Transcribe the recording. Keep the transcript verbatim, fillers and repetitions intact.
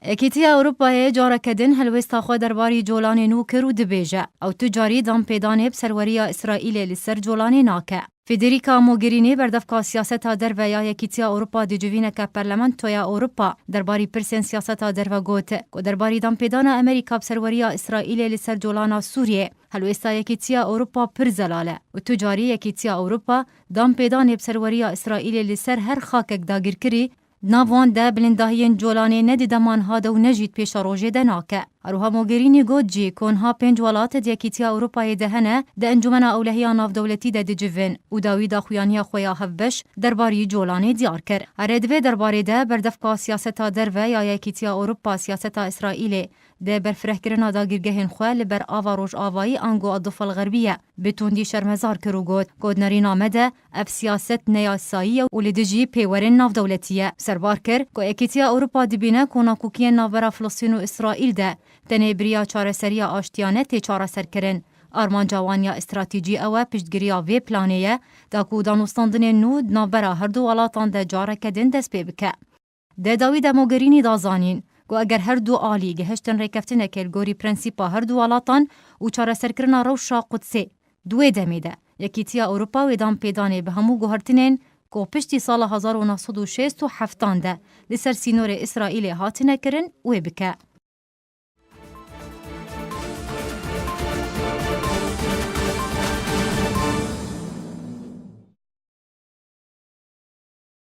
Yekîtiya Ewropayê careke din helwêsta xwe derbarî Colanê nû kir û dibêje, ew tu carî danpêdanê bi serweriya Îsraîlê li ser Colanê nake. Federica Mogherini berdevka siyaseta derve ya Yekîtiya Ewropa di civîneke Parlamentoya Ewropa derbarî pirsên siyaseta derve got, ku derbarî danpêdana Amerîka bi serweriya Îsraîlê li ser Colana Sûriyê helwêsta Yekîtiya Ewropa pir zelal e û tu carî Yekîtiya Ewropa danpêdanê bi serweriya Îsraîlê li ser her xakek dagirkirî, di nav wan de bilindahiyên Colanê ne di dema niha de û ne jî di pêşerojê de nake. Her wiha Mogherini got jî ku niha pênc welat di Yekîtiya Ewropayê de hene, di Encûmena Ewlehiya Navdewletî de dicivin û dawî daxuyaniya xwe ya hevbeş derbarî Colanê diyar kir. Erê, di vê derbarê de berdevka siyaseta derve ya Yekîtiya Ewropa siyaseta Îsraîlê di berfirehkirina dagirgehên xwe li ber ava Rojavayî ango Adolf el-Xerbî ye, bi tundî şermezar kir û got, ku di nerîna me de ev siyaset neyasayî ye û li dijî pêwerên navdewletî ye. Serbar kir ku Yekîtiya Ewropa dibîne ku nakokiyên navbera Filistîn û Îsraîl de tenê bi riya çareseriya aştiyane tê çareserkirin. Armanca wan ya stratejî ew e piştgiriya vê planê ye, da ku danûstandinên nû di navbera her du welatan de careke din dest pê bike. Di dawî de Mogherini da zanîn ku eger her du alî gihiştin rêkeftinekê li gorî prensîpa her du welatan û çareserkirina rewşa Qudsê, di wê demê de Yekîtiya Ewropa wê danpêdanê bi hemû guhertinên ku piştî sala hezar û neh sed û şêst û heft de li ser sînorê Îsraîlê hatine kirin wê bike.